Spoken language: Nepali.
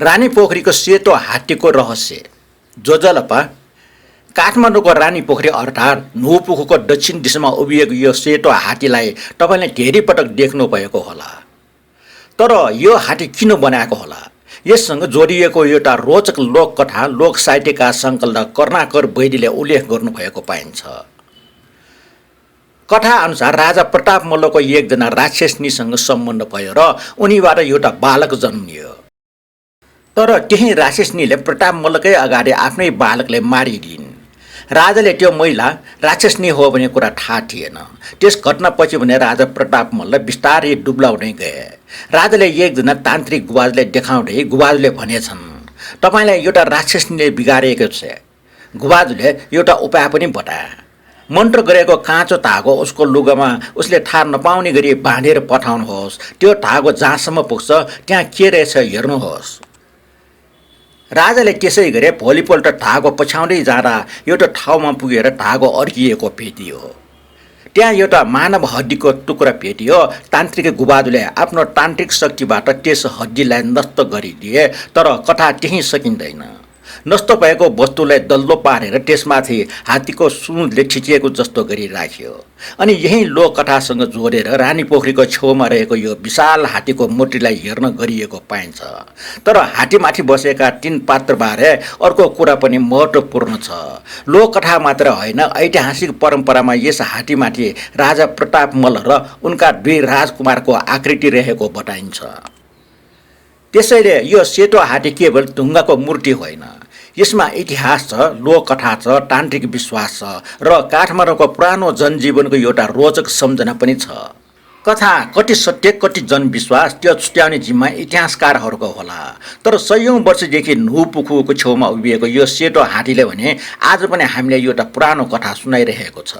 रानी पोखरीको सेतो हात्तीको रहस्य। जोजलपा काठमाडौँको रानी पोखरी अर्थात् नुपुखुको दक्षिण दिशामा उभिएको यो सेतो हात्तीलाई तपाईँले धेरै पटक देख्नु भएको होला। तर यो हात्ती किन बनाएको होला? यससँग जोडिएको एउटा रोचक लोककथा लोक साहित्यका सङ्कलक कर्णाकर वैदीले उल्लेख गर्नुभएको पाइन्छ। कथा अनुसार राजा प्रताप मल्लको एकजना राक्षसनीसँग सम्बन्ध भयो र उनीबाट एउटा बालक जन्मियो। तर त्यही राक्षसनीले प्रताप मल्लकै अगाडि आफ्नै बालकलाई मारिदिन्। राजाले त्यो महिला राक्षसनी हो भन्ने कुरा थाहा थिएन। त्यस घटनापछि भने राजा प्रताप मल्ल बिस्तारै डुब्लाउँदै गए। राजाले एकजना तान्त्रिक गुबाजलाई देखाउँदै गुबाजले भनेछन्, तपाईँलाई एउटा राक्षसनीले बिगारेको छ। गुबाजले एउटा उपाय पनि बताए। मन्त्र गरेको काँचो धागो उसको लुगामा उसले थाहा नपाउने गरी बाँधेर पठाउनुहोस्। त्यो धागो जहाँसम्म पुग्छ त्यहाँ के रहेछ हेर्नुहोस्। राजाले त्यसै गरे। भोलिपल्ट धागो पछ्याउँदै जाँदा एउटा ठाउँमा पुगेर धागो अड्किएको भेटियो। त्यहाँ एउटा मानव हड्डीको टुक्रा भेटियो। तान्त्रिक गुबाजुले आफ्नो तान्त्रिक शक्तिबाट त्यस हड्डीलाई नष्ट गरिदिए। तर कथा त्यहीँ सकिँदैन। नष्ट भएको वस्तुलाई दल्लो पारेर त्यसमाथि हात्तीको सुँडले खिचिएको जस्तो गरी राख्यो। अनि यही लोककथासँग जोडेर रानी पोखरीको छेउमा रहेको यो विशाल हात्तीको मूर्तिलाई हेर्न गरिएको पाइन्छ। तर हात्तीमाथि बसेका 3 पात्रबारे अर्को कुरा पनि महत्त्वपूर्ण छ। लोककथा मात्र होइन, ऐतिहासिक परम्परामा यस हात्तीमाथि राजा प्रताप मल्ल र उनका 2 राजकुमारको आकृति रहेको बताइन्छ। त्यसैले यो सेतो हात्ती केवल ढुङ्गाको मूर्ति होइन, यसमा इतिहास छ, लोककथा छ, तान्त्रिक विश्वास छ र काठमाडौँको पुरानो जनजीवनको एउटा रोचक सम्झना पनि छ। कथा कति सत्य कति जनविश्वास त्यो छुट्याउने जिम्मा इतिहासकारहरूको होला। तर सयौँ वर्षदेखि नुपुखुको छेउमा उभिएको यो सेतो हात्तीले भने आज पनि हामीलाई एउटा पुरानो कथा सुनाइरहेको छ।